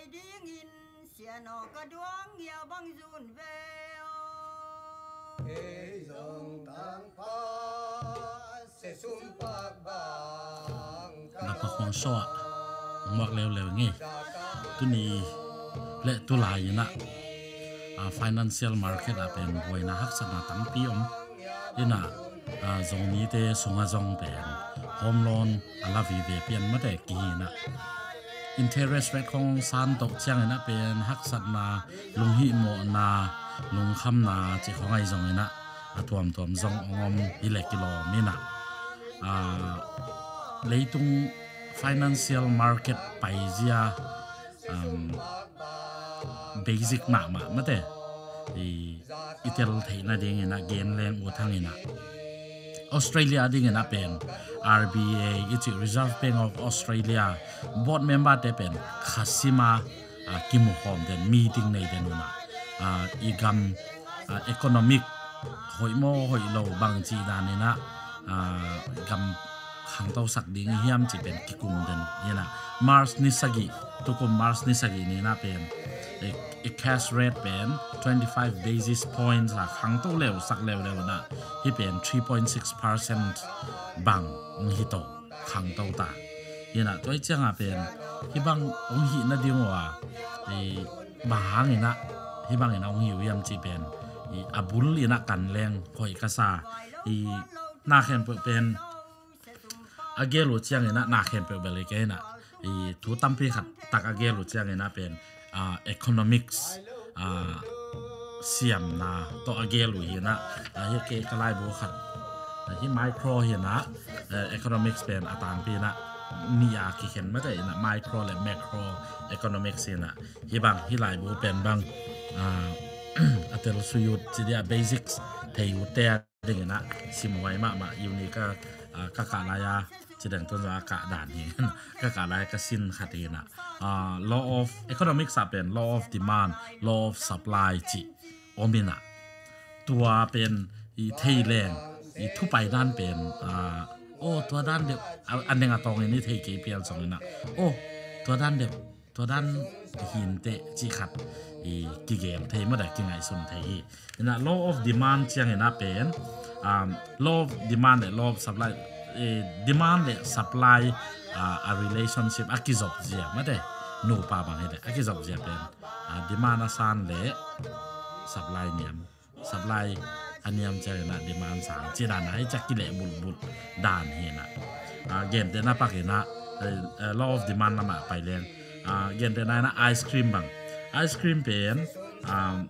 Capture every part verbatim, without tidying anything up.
Dingin sianawh ka duang ngiau bang zun ve aw. Ei zong tangpa sesum pak bang ka Napa khuang sawah muak leuleu ngei. Tuni le tulai inah, ah, financial market ah pen buaina haksatna tampi om. Inah, ah, Zomite sungah zong pen home loan a la vive pian mate kihinah. Interest rate khong san toh cianginah pen haksatna, lunghihmawhna, lungkhamna cih khong ahi zonginah a tuamtuam zong ong om hi le kilawm inah. Ah, leitung financial market paizia, um, basic mahmah mate i, i tel theihna dinginah gen leng uh thanginah Australia dinginah pen R B A i cih Reserve Bank of Australia board member te pen khasima, ah, kimukhawm den meeting nei den unah, ah, i gam, ah, economic hoih maw hoih lo bang cih daninah, ah, gam khangtosak ding i hiam cih pen kikum den inah March ni sagih, tukum March ni sagih ninah pen i, i cash rate pen twenty five basis points a khangto leusak leuleu nah hih pen three point six percent bang hong hito khangto ta. Hinah tua i cianga pen hih bang hong hih nading uh a, i bang hanginah hih banginah hong hi uh hiam cih pen i a bul inah kan leng hoih ka sa. I na khempeuh pen a gel uh cianginah na khempeuh bel i kei inah i thu tampi khat tak a gel uh cianginah pen, ah, economics, ah, siamna tawh a gel uh hinah, ah, hi kei ka laibu khat, ah, hi micro hinah, eh, economics pen a tangpi inah nih a kikhen mate inah micro le macro economics hinah hi bang hi laibu pen bang, ah, a tel sui ut ci dia basics thei ut te dinginah simhuai mahmah uni ka, ah, ka kah lai-a cideng tun zong a kah dan hi. Ka kah lai ka sin khat hinah, ah, law of economics ah pen law of demand, law of supply cih om inah tua pen i thei leng i thupai dan pen, ah, oh, tua dan deuh a, a neng a tawngin i thei kei pial zong inah, oh, tua dan deuh tua dan hinteh cih khat i kigel thei mada kingaihsun thei hi. Inah law of demand cianginah pen, um, law of demand le law of supply, eh, demand le supply, ah, a relationship a kizop zia mate nupa bang hi le a kizop zia pen, ah, demand a san le supply niam, supply a niam cianginah demand sang cih dan ahi ciah kileh bulbul dan hinah, ah, gentehna pakinah, eh, eh, law of demand lamah pai leng, ah, gentehna inah ice cream bang, ice cream pen, um,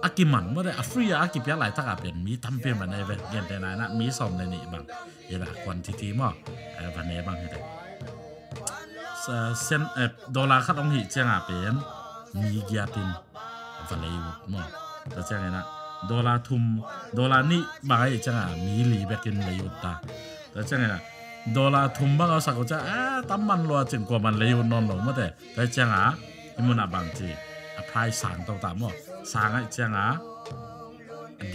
a kiman mawte a free a a kipiak laitak a pen mi tampi man ei ve. Gentehna inah mi sawm le nih bang inah quantity maw, eh, va ne bang hi te. Sa-, sen, eh, dollar khat hong hih cianga pen mi giatin va lei ut maw. Tua cianginah dollar thum, dollar nih bang a hih cianga mi li bekin lei ut ta. Tua cianginah dollar thum bang a sak uh ciang, ah, tam man lua cing kua man lei ut nawn lo mawte. Tua cianga hi munah bang ci a price sang to ta maw. Sang a hih cianga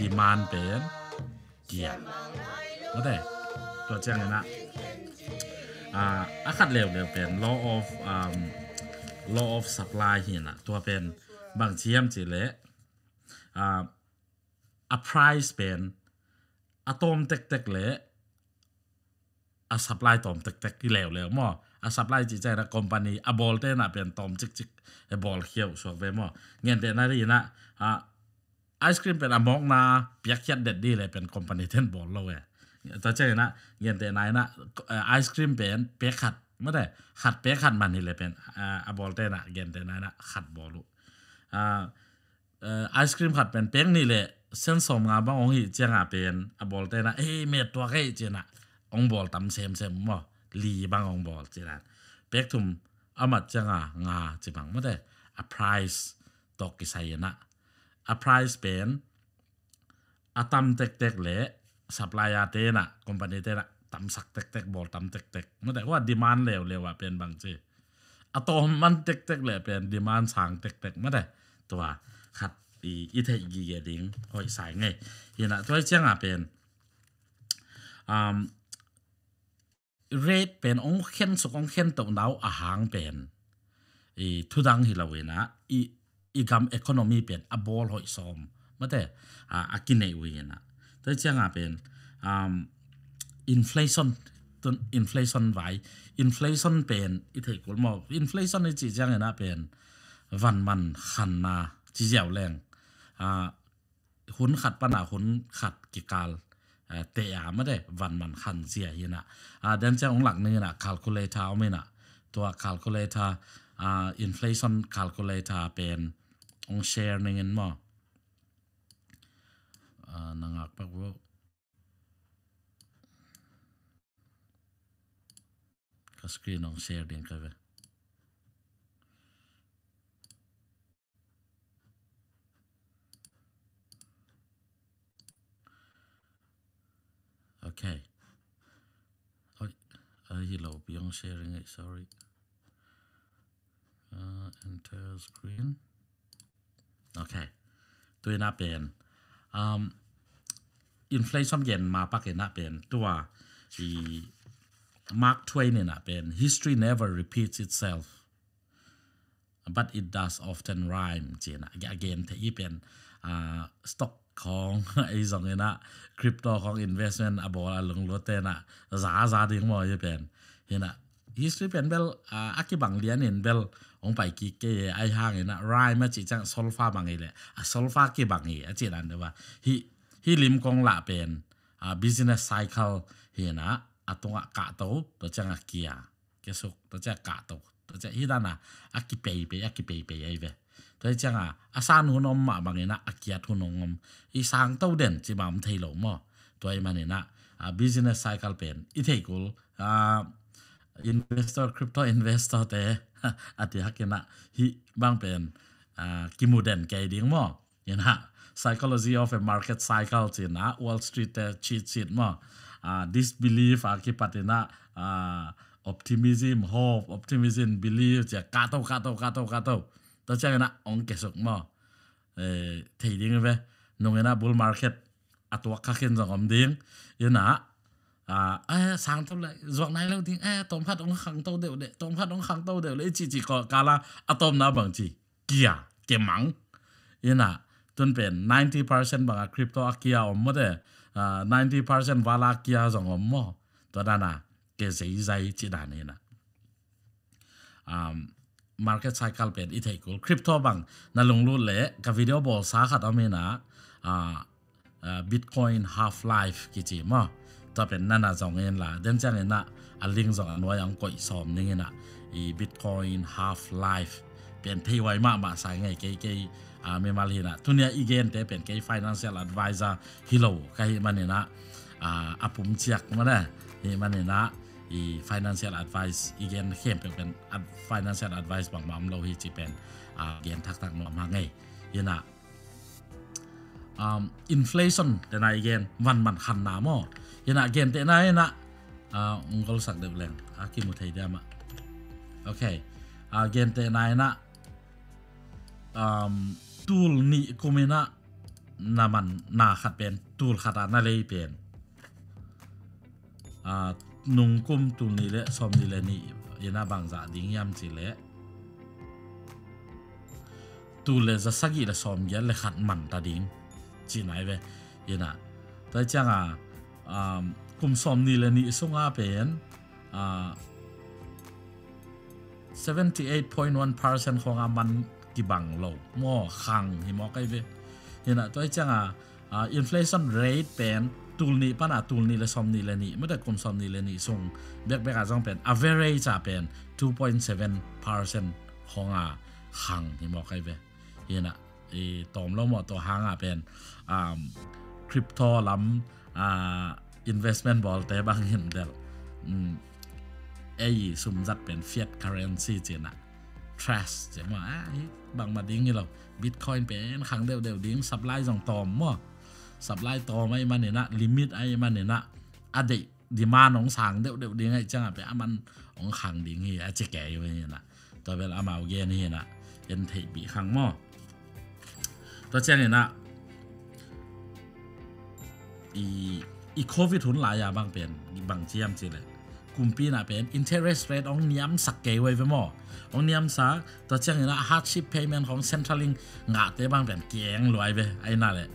demand pen kia. Mawte tua cianginah, ah, a khat leuleu pen law of, um, law of supply hinah tua pen bang ci hiam cih leh, ah, a price pen a tawm tektek le a supply tawm tektek i leuleu maw. A supply cih cianginah company a bawlte inah pen tawm cikcik e bawl khiau suak ve maw. Gentehna dinah, ah, ice cream pen a mawkna piakkhiat det di le pen company ten bawl lo e. Tua cianginah gentehna inah, eh, ice cream pen pek khat mate khat pek khat man hi le pen, ah, a bawlte inah gentehna inah khat bawl uh. Ah, eh, ice cream khat pen pek nih le sen sawm nga bang hong hih cianga pen a bawlte inah ei met tuak ei cinah hong bawl tam semsem maw. Li bang hong bawl cinah pek thum a mat cianga nga ci bang mate a price tawh kisai inah a price pen a tam tektek le supplier te inah company te inah tamsak tektek bawl tam tektek mate hua demand leuleu ah pen bang ci a tawm man tektek le pen demand sang tektek mate tua khat i, i theih gige ding hoih sai ngei. Hinah tua i cianga pen, um, rate pen hong khen suk hong khen toh nau a hang pen i thudang hi lo inah, i, i gam economy pen a bawl hoih sawm mate, a, a kineih uh inah. Tua ciangah pen, um, inflation, tun inflation vai, inflation pen i theih kul maw, inflation i cih ciang inah pen vanman khanna ci ziau leng, a, hun khat pana hun khat kikal, eh, te a mate vanman khan zia hinah. Ah, den ciang ong lak ning inah calculator om inah. Tua calculator, ah, inflation calculator pen ong share ning in maw. Ah, na ngak pak vo. Ka screen ong share ding ka ve. Okay. Oi, a hi lo piang sharing eh, sorry. Uh, entire screen. Okay. Tu inah pen, um, inflation gen ma pak inah pen tua i Mark Twain inah pen, "History never repeats itself, but it does often rhyme," ci inah. A gen te i pen, ah, stock khong, ei zong inah crypto khong investment a bawl a lunglut te inah za za ding maw i pen. Hinah history pen bel, ah, a kibang lian in bel ong pai kik kei, ai hang inah rhyme a cih ciang solfa bang i le, a solfa kibang i a cih dan deuh a. Hi, hi lim kong lah pen, ah, business cycle hinah, a tungah kahto, tua ciang a kia. Kiasuk, tua ciang kahto, tua ciang hi dan a, a kipeipei, a kipeipei ai ve. Tua ciang a, a san hun om mah bang inah, a kiat hun ong om. I sangto den ci mah om thei lo maw. Tua i man inah, a, business cycle pen i thei kul, a, investor, crypto investor te, a ti hak inah, hi bang pen, a, kimu den kei ding maw. Inah, psychology of a market cycle ci inah, Wall Street te cheat sheet maw. A, disbelief a kipat inah, a, optimism, hope, optimism, belief, ci a kahto, kahto, kahto, kahto. Tua ciang inah ong kiasuk maw. Eh, thei ding ve. Nung inah bull market a tuak kha khin zong om ding. Inah, a, eh, sangto le, zuak nai lo ding, eh, tawmkhat ong khangto deuh le, tawmkhat ong khangto deuh le, i cih cih kala, a tawmna bang ci. Kia, kemang. Inah, tun pen ninety percent bang a crypto a kia om mawte, ah, ninety percent vala kia zong om maw. Tua dan a, ke zeizai ci dan inah. Um, market cycle pen i theih kul. Crypto bang na lunglut le, ka video bawlsa khat om inah, ah, ah, Bitcoin half-life kici maw. Tua pen nana zong inla. Den ciang inah a link zong a nuai ang koih sawm ning inah. I Bitcoin half-life pen thei huai mahmah sa ngei kei kei, ah, mimal hinah. Tunia i gente pen kei financial advisor hi lo ka hi man inah. Ah, a pum ciak mawte. Hi man inah i financial advice i gen khempeuh pen ad-, financial advice bangmah om lo hi ci pen, ah, gen thakthak nuam ha ngei. Inah um, inflation tena i gen, vanman khanna maw. Inah gentehna inah, ah, ong golsak deuh leng a kimu thei dia mah. Okay. Ah, gentehna inah, um, tul nih kum inah na man na khat pen, tul khat a na lei pen, ah, nungkum tul nih le sawm nih le nih inah bangzah ding hiam ci le, tul le za sagih le sawm giat le khat man ta ding ci nai ve. Inah tua ciang a, um, kum sawm nih le nih sunga pen, ah, seventy eight point one percent khong a man kibang lo maw, khang hi maw kai ve. Inah tua ciang a, ah, inflation rate pen tul nih pana tul nih le sawm nih le nih, mate kum sawm nih le nih sung bekbek a zong pen average a pen two point seven percent khong a khang hi maw kai ve. Inah i tawm lo maw, tua hang a pen, um, crypto lam, ah, investment bawlte bang hin del. Um, ei sumzat pen fiat currency ci inah trust ci maw, ah, hi bangmah ding hi lo. Bitcoin pen khang deuhdeuh ding, supply zong tawm maw. Supply tawm ai man inah, limit ai man inah, a deih demand ong sang deuhdeuh ding ai ciang a pen a man ong khang ding hi a ci kei uh hi inah. Tua bel amau gen hi inah, en theihpih khang maw. Tua ciang inah i, i covid hun lai a bang pen bang ci hiam ci le, pumpi inah pen interest rate hong niamsak kei uh ai ve maw. Hong niamsak, tua ciangin ah hardship payment khawng Centrelink ngahte bang pen kieng lua ai ve. Ai inah leh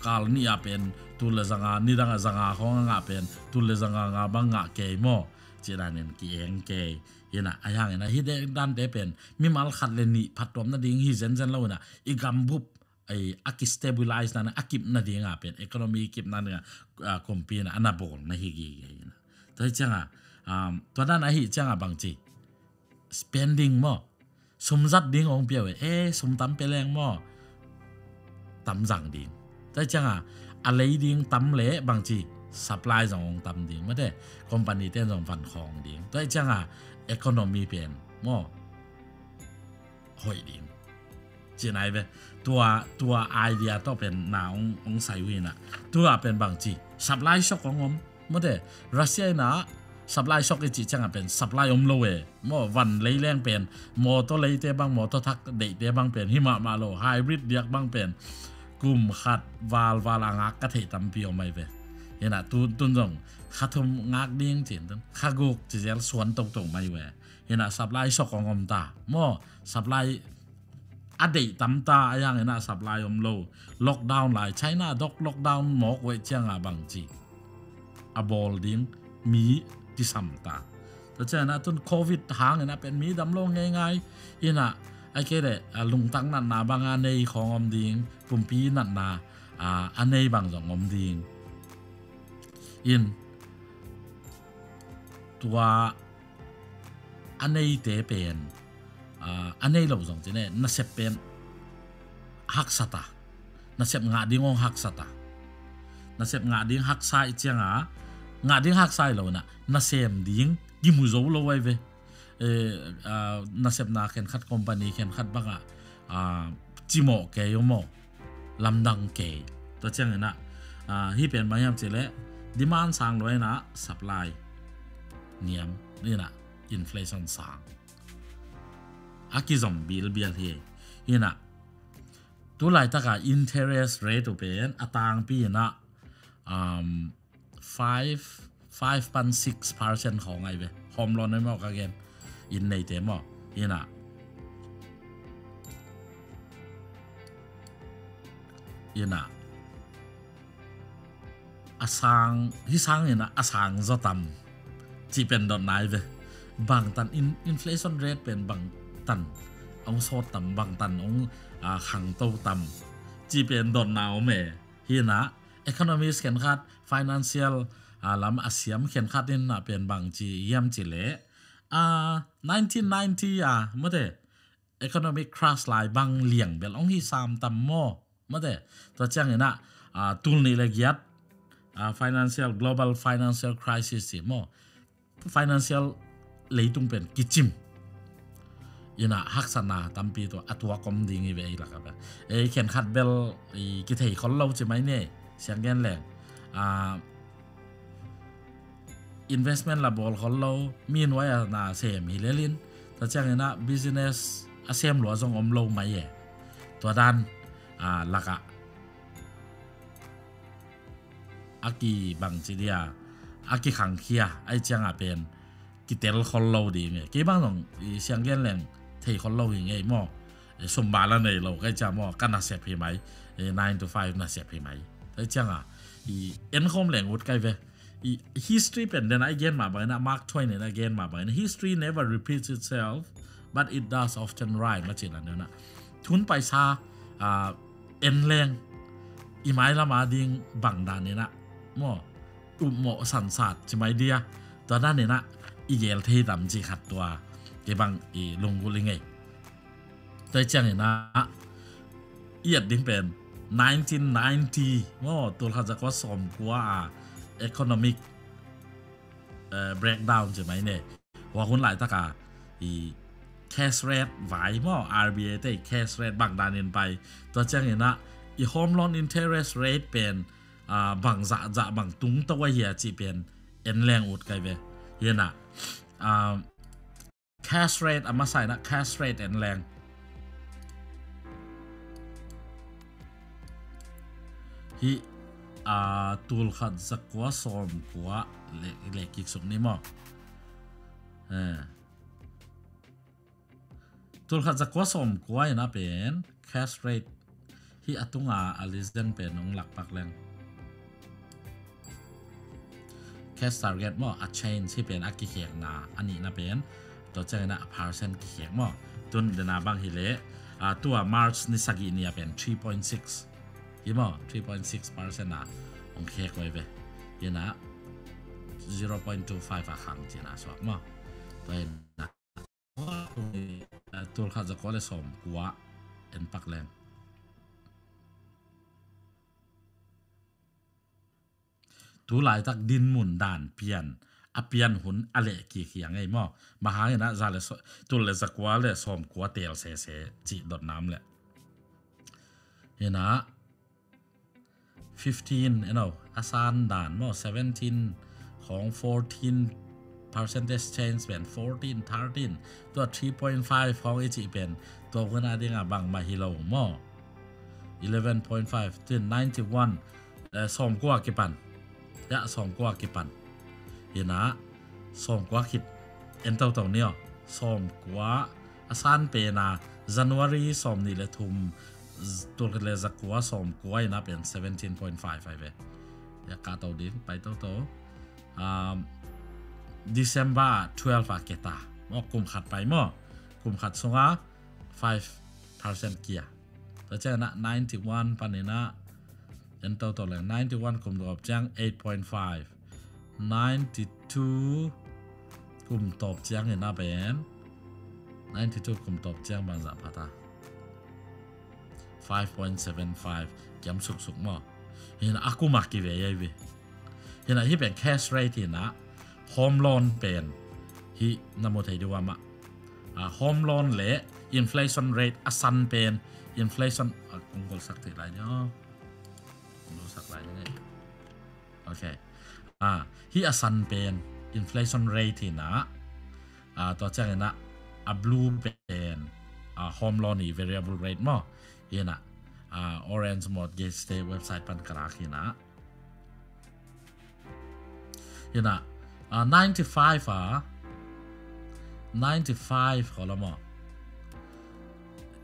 kal nih ah pen tul le zanga, nidang ah zanga khawng a ngah pen tul le zanga nga bang ngah kei maw. Cih danin kieng kei. Inah, ahi hangin ah hih dante pen mimal khat le nih phattuam nading hi zenzen lo inah, i gambup ai a kistabilize nading, a kip nading a pen, economy kip nading a, a, kumpi inah a na bawl na hi gige inah. Tua hi ciangah, um, tua dan ahi ciangah bangci spending maw, sum zat ding hong pia uh e, sum tam pia leng maw, tam zang ding. Tua hi ciangah a lei ding tam leh bangci supply zong hong tam ding, mate, company ten zong van khawng ding. Tua hi ciangah economy pen maw, hoih ding. Ci nai ve. Tua, tua idea tawh pen na hong, hong sai uh inah. Tua pen bangci supply shock hong om. Mate, Russia inah supply shock i cih ciangah pen supply om lo e. Maw, van lei leng pen, motor leite bang, motor thak deihte bang pen hi mahmah lo, hybrid diak bang pen kum khat valval a ngak ka theih tampi om ai ve. Inah tu, tun zong kha thum ngak ding cin tun, kha guk ci zel suan toto mai ve. Inah supply shock hong om ta. Maw, supply a deih tam ta, ahi hangin ah supply om lo. Lockdown lai, China dok lockdown mawk uh e ciangah bangci a bawl ding mi kisam ta. Tua ciangin ah tun covid hangin ah pen mi dam lo ngeingai. Inah, ai kei leh, a, lungtang natna bang a nei khawng om ding, pumpi natna, a, a nei bang zong om ding. In, tua a neite pen, a, a nei lo zong ci ne, nasep pen haksa ta. Nasep ngah ding hong haksa ta. Nasep ngah ding haksa i ciangah, ngah ding haksa i lo inah, nasem ding kimu zo lo ai ve. E, a, nasepna khenkhat, company khenkhat bangah, a, cimawh kei uh maw, lamdang kei. Tua ciangin ah, a, hih pen bang hiam cih leh demand sang lua inah supply niam inah, inflation sang. A kizom bilbial hi. Inah, tu laitakah interest rate uh pen a tangpi inah, um, five, five point six percent khawng ai ve. Home loan ai maw ka gen. Inn neite maw. Inah. Inah. A sang, hih sang inah a sang zaw tam. Cih pen dotna ai ve. Bangtan in, inflation rate pen bangtan hong sawt tam, bangtan hong, a, khangto tam. Cih pen dotna om e. Hi inah, economist khenkhat, financial, a, lam a siam khenkhat in ah pen bangci hiam cih leh, a, nineteen ninety a, mate, economic crash lai bang liang bel hong hi sam tam maw, mate. Tua ciangin ah, a, tul nih le giat, a, financial, global financial crisis ci maw. Financial leitung pen kicim. Inah haksatna tampi tua a tuak om ding hi ve ei lakah pen. Ei khenkhat bel i kithei khol lo ci mai ni, siang gen leng. A, investment la bawl khol lo, mi nuai a na sem hi lelin. Tua ciangin ah business a sem lua zong om lo mai e. Tua dan, a, lakah a kibangci dia, a kikhangkhia, ai ciangah pen kitel khol lo ding e. Kei bang zong i siang gen leng thei khol lo hi ngei maw. E, sum bal a nei lo kai cia maw, ka nasep hi mai. E, nine to five nasep hi mai. Ai ciangah i en khawm leng ut kai ve. I history pen den a i gen mah bangin ah, Mark Twain in a gen mah bangin ah, "History never repeats itself, but it does often rhyme," a cih dan inah. Thun paisa, a, en leng i mailam a ding bang dan inah maw, upmawh sansat ci mai dia, tua dan inah i gel thei tam cih khat tua kei bang i lunggulh i ngei. Tua hi ciangin ah i et ding pen nineteen ninety maw, tul khat za kua sawm kua a economic, eh, breakdown ci mai ne. Hua hun laitak a i cash rate vai maw, R B A te i cash rate bang danin pai. Tua ciangin ah i home loan interest rate pen, ah, bang zahzah bang tung to a hia cih pen en leng ut kai ve. Hi inah, ah, cash rate a masa inah cash rate en leng. Hih, ah, tul khat za kua sawm kua le, le kik suk ni maw. Eh. Tulkhat zakua sawmkua in a pen cash rate hi a tunga a listen pen hong lakpak leng. Cash target maw, a change hi pen a kikhekna a nihna pen. Tua ciangin a percent kikhek maw. Tun dena bang hi leh, a, tua March ni sagih ni a pen three point six. Hi maw, three point six percent a hong khek vai ve. Hi na zero point two five a khang cina suak maw. Tua hi na tulkhat zakua le sawmkua en pak leng. Tu laitak dinmun dan pian, a pian hun a leh kik hi a ngei maw. Bang hangin a za le so-, tul le zakua le sawmkua teel sese cih dot nam le. Hi na fifteen, you know, a san dan maw, seventeen khawng, fourteen percentage change pen, fourteen, thirteen, tua three point five khawng i cih pen, tua hun a dinga bangmah hi lo maw. Eleven point five, tin ninety one, eh, sawmkua kipan. Ya, sawmkua kipan. Hi na, sawmkua khit en toto ni aw. Sawmkua a san pen a January sawmnih le thum, z-, tulkhat le zakua sawmkua in a pen seventeen point five ai ve. Ya, ka to ding, pai toto. Um, December twelve a keta. Maw, kum khat pai maw. Kum khat sunga five percent kia. Tua ciangin a ninety one panin a en toto leng, ninety one kum tawp ciang eight point five, ninety two kum tawp ciangin a pen, ninety two kum tawp ciang bangzah phat a, five point seven five kiam suksuk maw. Hi na a kum a kivei ai ve. Hi na hi pen cash rate hi na, home loan pen hi na mu thei ding uh a mah. A, home loan le inflation rate a san pen, inflation, a, kong golsak thei lai ni aw. Kong golsak lai ni. Ok. A, hi a san pen inflation rate hi na, a, tua ciangin a, a blue pen, a, home loan i variable rate maw. Hi na, a, Orange Mortgage te website pan ka lak hi na. Hi na, a, ninety five a, ninety five khaw la maw.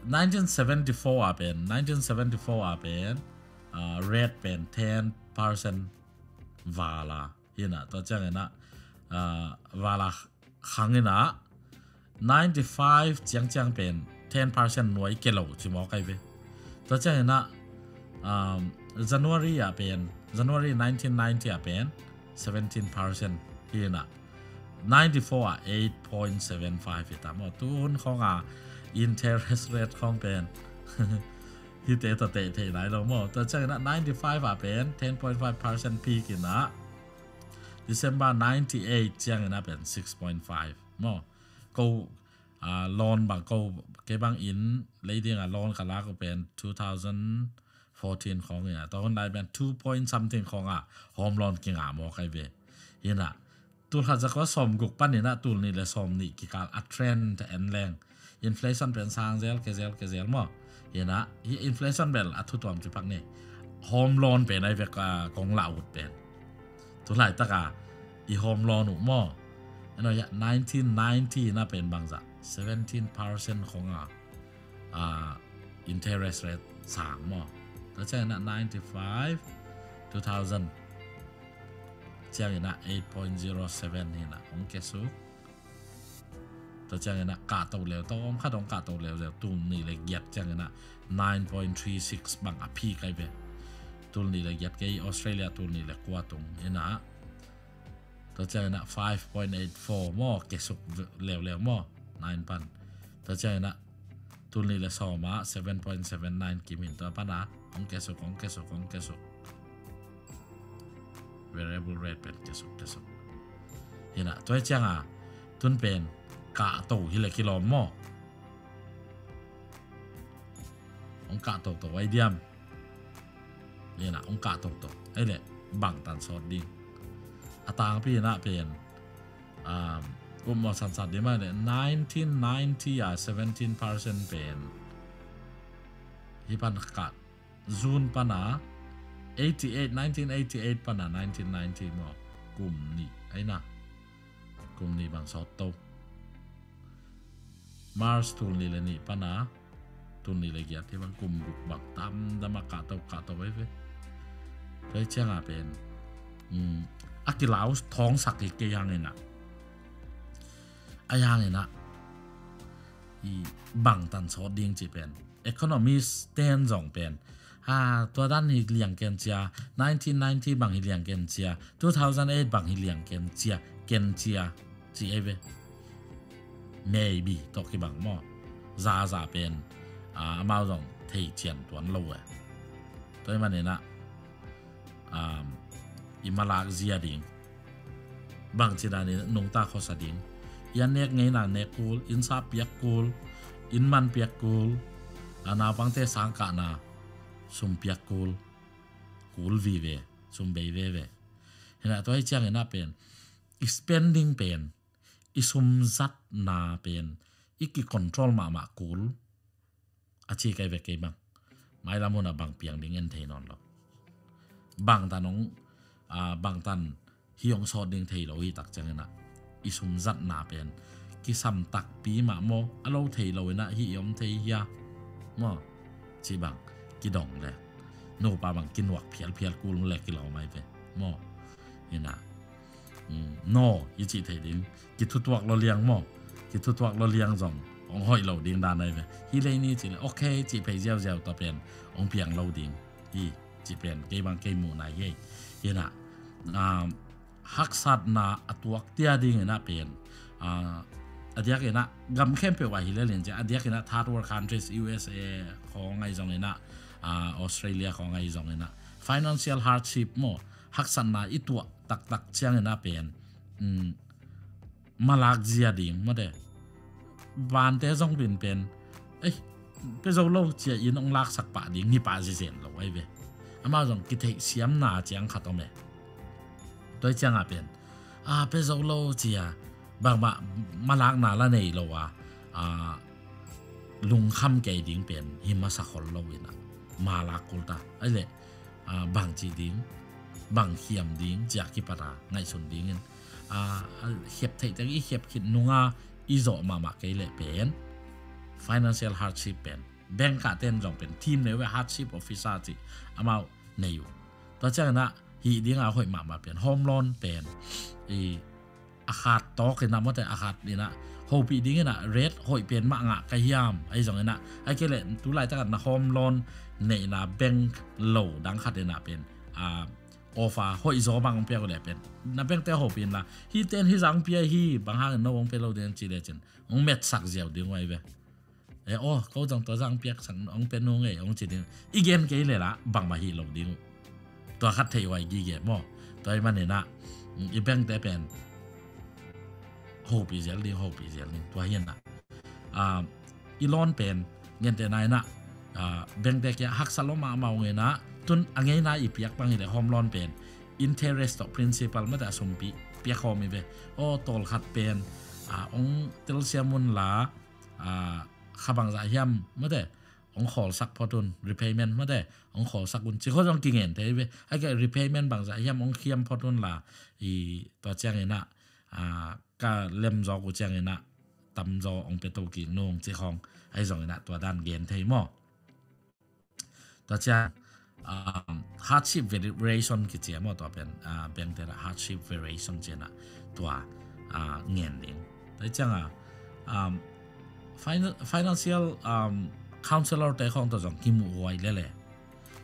Nineteen seventy four a pen, nineteen seventy four a pen, a, rate pen ten percent val a. Hi na, tua ciangin a, a, val a khang in a, ninety five ciangciang pen ten percent nuai kia lo ci mawk ai ve. Tua ciangin a, um, January a pen, January nineteen ninety a pen seventeen percent hi na, ninety four a eight point seven five hi ta maw. Tun khawng a interest rate khawng pen hi te ta te thei lai lo maw. Tua ciangin a ninety five a pen ten point five percent peak in a, December ninety eight ciangin a pen six point five maw. Ko, a, loan bang ko, kei bang in lei ding a loan ka lak uh pen two thousand fourteen khawng in a, tua hun lai pen two point something khawng a home loan kingah mawk ai ve. Hi na, tulkhat zakua sawmguk panin a tulnih le sawmnih kikal a trend en leng, inflation pen sang zel, kia zel, kia zel maw. Hi na, hi inflation bel a thu tuam ci pak ni. Home loan pen ai ve ka kong la ut pen. Tu laitak a i home loan uh maw. Eno ya, nineteen ninety na pen bangzah seventeen percent khawng a, a, interest rate sang maw. Tua ciangin a ninety five, two thousand ciangin a eight point zero seven hi na hong kia suk. Tua ciangin a kah to leu, tawm khat hong kah to leuleu, tulnih le giat ciangin a nine point three six bang a peak ai ve. Tulnih le giat kei, Australia tulnih le kua tung in a. Tua ciangin a five point eight four maw, kia suk leuleu maw, nine pan. Tua ciangin a tulnih le sawm a seven point seven nine kim in, tua pan a hong kia suk, hong kia suk, hong kia suk. Variable rate pen kia suk, kia suk. Hi na, tua ciang a tun pen kah to hi le kilawm maw. Hong kah toto ai diam. Hi na, hong kah toto ai le bangtan sawt ding. A tangpi na pen, um, um, maw, sansat ding mah le nineteen ninety a seventeen percent pen hi pan kah, June pan a eighty eight, nineteen eighty eight pan a nineteen ninety maw, kum nih ai na. Kum nih bang sawt to. March tul nih le nih pana tul nih le giat hi bang kum guk bang tamdam a kahto kahto veve. Tua hi cianga pen a kilau thawngsak hi kei hangina a hangina i bangtan sawt ding ci pen economist ten zong pen ha tua dan hi liang ken cia, nineteen ninety bang hi liang ken cia, two thousand eight bang hi liang ken cia, ken cia ci ei ve. Maybe tawh kibang maw? Zaza pen amau zong thei cian tuan lo e. Tua hi manina i malak zia ding bangci danin nungta khuasa ding. I a nek ngeina nek kul, in sa piak kul, in man piak kul, a naupangte sangkahna sum piak kul, kul vive, sum bei veve. Hina tua hi ciangina pen i spending pen i sumzatna pen i kicontrol mahmah kul a ci kai vek kei bang. Mailam huna bang piang ding en thei nawn lo. Bangtan hong bangtan hi hong sawt ding thei lo hi tak ciangina i sumzatna pen kisam takpi mah maw, a lo thei lo ina hi i om thei hia maw? Ci bang kidong le nupa bang kinuak phialphial kul le kilawm ai ve maw? Ina no i cih thei ding. Kithutuak lo liang maw? Kithutuak lo liang zong hong hoih lo ding dan ai ve. Hi lei ni cih le ok cih phei ziauziau ta pen hong piang lo ding hi. Cih pen kei bang kei muhna hi ei. Ina haksatna a tuak tia dingina pen a diakina gam khempeuh ah hi lelin cia a diakina third world countries, U S A khawng ai zongina Australia khawng ai zongina financial hardship maw, haksatna i tuah taktak ciangina pen malak zia ding mate. Vante zong bin pen ei pe zo lo cia in hong laksak pah ding hi pah zizen lo ai ve. Amau zong kitheih siamna ciang khat om e. Tua hi cianga pen a pe zo lo cia bangmah malakna la nei lo a lungkham kei ding pen hi masa khol lo ina malak kulta ai le bang ci ding, bang khiam ding cia kipata ngaihsun dingin khiap theih teng i khiap khit nunga i zawh mahmah kei leh pen financial hardship pen bank ah ten zong pen team nei uh ve, hardship officer cih amau nei uh. Tua ciangina hih dinga hoih mahmah pen home loan pen i a khat tawk ina mawte a khat ina hopih dingina rate hoih pen mah ngah ka hiam ai zongina ai kei leh tu laitakin na home loan neihna bank lo dang khat ina pen a offer hoih zaw bang hong piak uh leh pen na bankte hopih inla hih ten hi zang pia hi bang hangin no hong pe lo ding ci lecin hong metsak ziau ding uh ai ve. E aw ko zong tua zang piak sak hong pe nung ei hong ci ding i gen kei lela bangmah hi lo ding uh. Tua khat thei uh ai gige maw? Tua i manina i bankte pen hopih zel ding, hopih zel ding tua hi ina i loan pen ngente naina bankte kia haksa lo mahmah ung ina tun a ngeina i piak bang hi le home loan pen interest tawh principal mate a sumpi piak hawm i ve. Aw tawlkhat pen ong telsiam unla kha bangzah hiam mate ong khawlsak phot un repayment mate ong khawlsak un ci kho zong kingen thei ve. Ai ke repayment bangzah hiam ong khiam phot unla i tua ciangina ka lem zawk uh ciangina tamzaw ong pe to kik nung ci khawng ai zongina tua dan gen thei maw? Tua ciang hardship variation kicia maw tua pen bankte la hardship variation ciana tua ngen ding. Tua cianga financial counselor te khawng tua zong kimuh huai lele.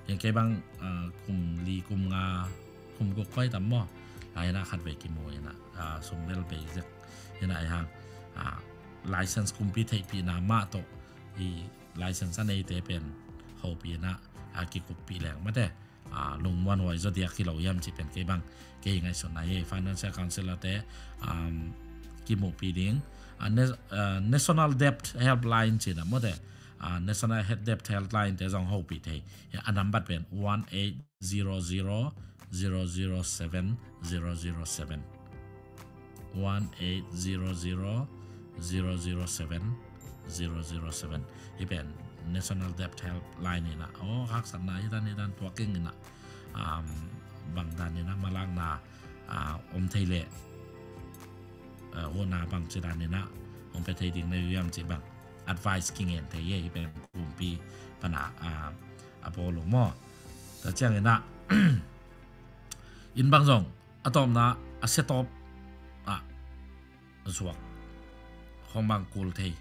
Hian kei bang kum li kum nga kum guk koi tam maw? Laina khat vei kimu ina sum bel bei zek ina ai hang license kumpi theihpihna mah tawh i license a neite pen hopih ina a kikuppih leng mate lungmuan huai zaw diak hi lo hiam ci pen kei bang kei ngaihsutna hi. Financial counselor te kimuhpih ding National Debt Helpline cina mawte National Debt Helpline te zong hopih thei. A nambat pen one eight zero zero zero zero seven zero zero seven. One eight zero zero zero zero seven zero zero seven. Hi pen National Debt Helpline ina aw haksatna hi dan hi dan tuak ing ina bang dan ina malakna om thei leh huhna bang ci dan ina hong pe thei ding na hiam ci bang advice kingen thei hi. Hih pen kumpi pana a, a bawl uh maw. Tua ciangin ah, inn bang zong a tawpna a set up ah zuak khong bang kul thei.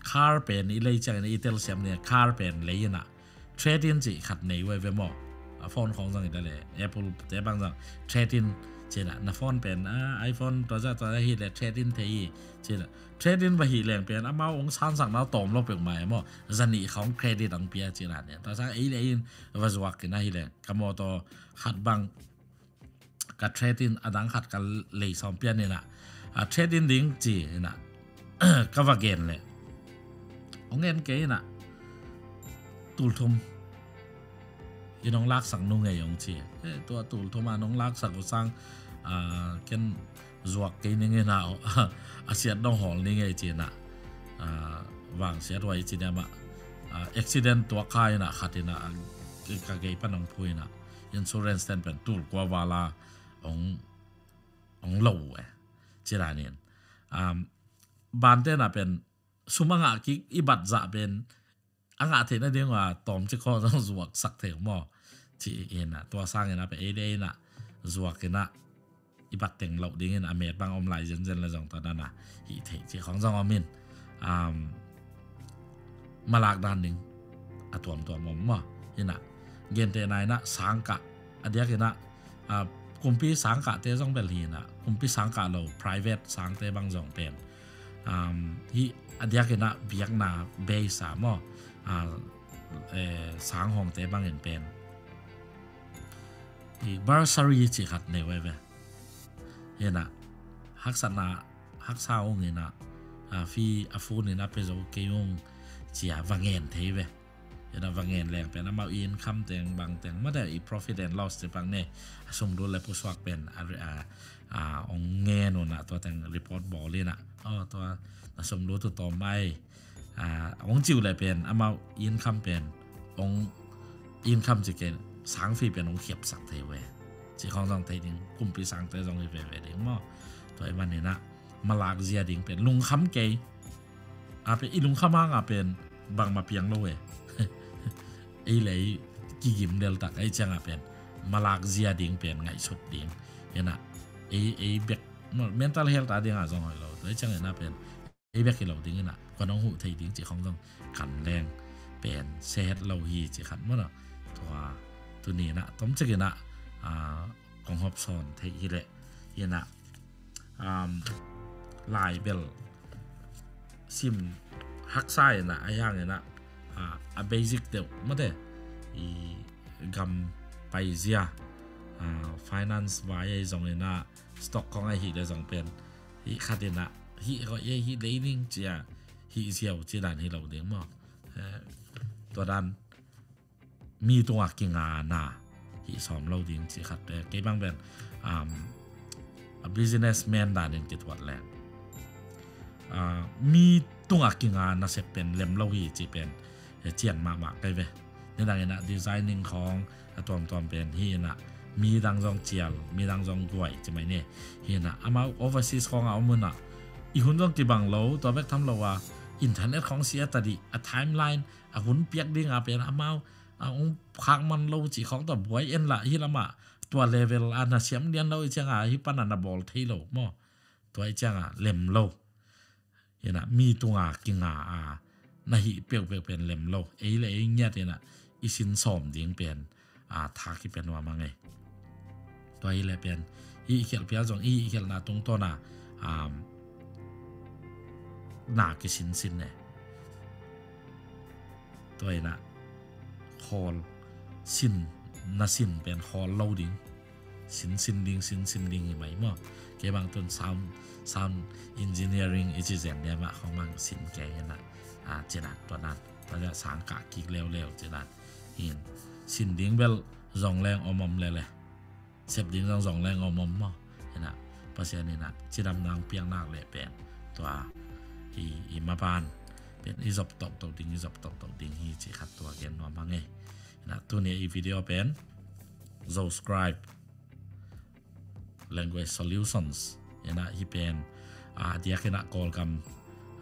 Car pen i lei ciangin i telsiam ni, car pen lei in ah trade in cih khat nei uh ve maw. A phone khong zong hi ta le, Apple te bang zong trade in ci-in ah, na phone pen, a, iPhone tua zah tua zah hi le trade in thei hi ci-in ah, trade in va hih leng pen amau hong sansakna tawm lo peuhmah e maw. Za nih khong credit hong pia ci-in ah, tua sang ei le ei in va zuak in ah hi leng, ka mawtaw khat bang ka trade in, a dang khat ka lei sawm pian in ah, a trade in ding ci-in ah ka va gen leh, hong en kei in ah, tul thum in hong laksak nung ei hong ci. Eh, tua tul thum a nong laksak uh sang, a, ken zuak kei ning in ah, a siat dong hawl ning ei ci-in ah, a, vang siat huai ci-in ah, a, accident tuak kha in ah, khat in ah, a, ka gei pan hong phu in ah, insurance ten pen tul kua val a hong, hong lo uh e. Ci dan in, um, ban ten ah pen sum a ngah kik i bat zah pen a ngah theihna ding uh a tawmcik khong zong zuaksak thei uh maw. Ci-in ah, tua sangin ah pen ei le ei in ah zuak in ah i bat teng loh dingin a met bang om lai zenzen le zong tua dan a hih theih cih khong zong om in, um, malak dan ding a tuamtuam om maw. In ah, gentehna in ah sangkah, a diak in ah, a, kumpi sangkahte zong bel hi in ah, kumpi sangkah lo private sangte bang zong pen, um, hih a diak in ah biakna base a maw, a, eh, sang hongte bangin pen hih bursary cih khat nei uh ve. Hi in ah, haksatna, haksa ung in ah, a, fee a fun in ah pia zo kei ung ci-a va ngen thei ve. Hi in ah va ngen leng pen amau i income teng bang teng mate, i profit and loss te bang ne, a sum lut le pusuak pen a, a, a, hong ngen un ah tua teng report bawl in ah, aw, tua na sum lut uh tawm mai, a, hong ci uh le pen amau income pen, hong income ci ken sang fee pen hong khiapsak thei uh e. Cih khong zong thei ding, kumpi sangte zong hi veve ding maw. Tua ahih manin ah malak zia ding pen lungkham kei. A pen i lungkham hang a pen bangmah piang lo e. Ei le ei kigim deltak ahih ciang a pen malak zia ding pen ngaihsut ding. Hi in ah, ei, ei bek, mental health a ding a zong hoih lo. Tua ahih ciang in ah pen ei bek hi lo ding in ah, kua nong huh thei ding cih khong zong kan leng pen se het lo hi cih khat maw. Tua tuni in ah tomcik in ah, a, kong hawm sawn thei hi leh, hi in ah, um, lai bel sim haksa in ah, a hiang in ah, a, a basic deuh mate, i gam paizia, a, finance vai ei zong in ah, stock khong ahih le zong pen hih khat in ah, hih hoih ei, hih lei ning ci-a hih ziau ci dan hi lo ding maw. Eh, tua dan mi tungah kingana hih sawm lo ding cih khat, eh, kei bang pen, um, a businessman danin kituat leng, ah, mi tungah kinga nasep pen lem lo hi cih pen, eh, cian mahmah kei ve. Nidang in ah designing khong a tuamtuam pen hi in ah, mi dang zong cial, mi dang zong guai ci mai ne. Hi in ah amau overseas khong a om un ah, i hun zong kibang lo, tua bek tham lo a internet khong sia ta dih, a timeline, a hun piak ding a pen amau a hong khak man lo cih khong tua buai en lah, hih lamah tua level a na siam lian lo ahih ciang a hih pan a na bawl thei lo maw. Tua ahih ciang a lem lo. Hi in ah mi tunga kinga a na hih peuhpeuh pen lem lo. Ei le ei ngiat in ah i sin sawm ding pen, a, thak hi pen nuam a ngei. Tua hi le pen i hih khialh phial zong i hih khialhna tungtawn a, um, na kisinsin ne. Tua in ah khawl sin, na sin pen khawl lo ding. Sinsin ding, sinsin ding hi mai maw. Kei bang tun sound, sound engineering i ci zen dia mah khong bang sin kei hi in ah, a, ci in ah tua dan, tua dan sangkah kik leuleu ci in ah. Hi in, sin ding bel zong leng om om lele, sep ding zong zong leng om om maw. Hi in ah Pasian in ah cidamna hong piak nak leh pen tua i, i maban pen i zop toktok ding, i zop toktok ding hi cih khat tua gen nuam a ngei. Hi in ah tuni a i video pen Zo Scribe Language Solutions hi in ah, hih pen, a diakin ah Kawlgam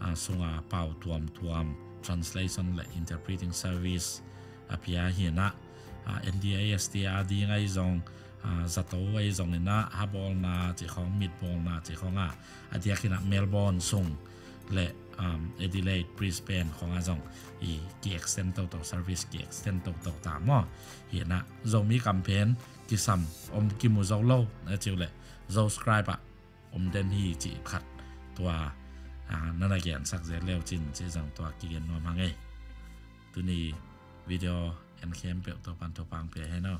a sunga pau tuamtuam, translation le interpreting service a pia hi in ah, a N D I S te a ding ahi zong, a zato ahi zong in ah habawlna cih khawng, mitbawlna cih khawng a, a diakin ah Melbourne sung le um, Adelaide, Brisbane khawng ah zong i ki-extend toto, service ki-extend toto ta maw. Hi in ah Zomi campaign kisam om kimu zo lo na ci uh leh Zoscribe ah om den hi cih khat tua, a, na na gensak zel le uh cin cih zong tua kigen nuam hang ei. Tuni video en khempeuh Topa'n thupha hong pia hen aw.